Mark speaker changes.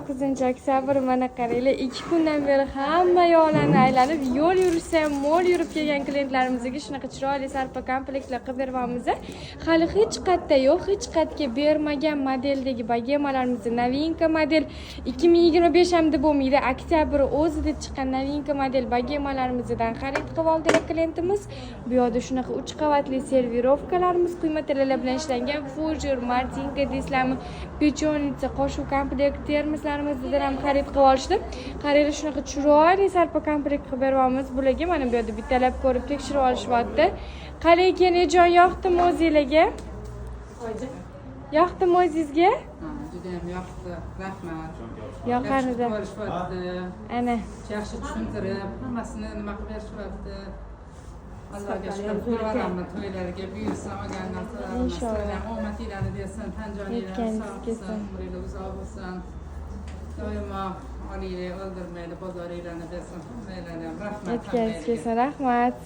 Speaker 1: 9-oktyabr. Mana qaranglar, 2 kundan beri hamma yoqlarni aylanib, yo'l yurishsa ham mo'l yurib kelgan klientlarimizga shunaqa chiroyli sarpa komplektlar qilib beryapmiz. Hali hech qayerda yo'q, hech qayerga bermagan modeldagi bogemalarimizni, новинка model, 2025 ham deb bo'lmaydi, oktyabr o'zida chiqqan новинка model bogemalarimizdan xarid qilib oldilar klientimiz. Bu yoqda shunaqa uch qavatli сервировка larimiz, quyma tillalar bilan ishlangan фужер, мартинка deysizlarmi, печеница, qoshiq komplekt, termoslarimizdan ham xarid qilib olishdi. Qaranglar, shunaqa chiroyli sarpa komplekt qilib beryapmiz bularga. Mana bu yerda bittalab ko'rib, tekshirib olishyapti. Qalay ekan, ejon, yoqdimi o'zinglarga? Yoqdimi o'zingizga?
Speaker 2: Ha, judayam yoqdi, rahmat.
Speaker 1: Yoqarida.
Speaker 2: Yaxshi kutib olishyapti.
Speaker 1: Ana.
Speaker 2: Yaxshi tushuntirib, hammasini nima qilib berishyapti. Allohga shukur, ko'ryapman, to'ylarga buyursin olgan narsalarimiz.
Speaker 1: Inshaalloh.
Speaker 2: Sizlarga ham omadinglarni bersin, tan joninglarni
Speaker 1: Yetganingiz
Speaker 2: sog'
Speaker 1: kelsin.
Speaker 2: qilsin, umringlar uzoq bo'lsin. Doimo olinglar, o'ldirmayli, bozoringlarni bersin hammanglarni ham, rahmat.
Speaker 1: Yetganingiz
Speaker 2: Hammanglarga.
Speaker 1: kelsin, rahmat.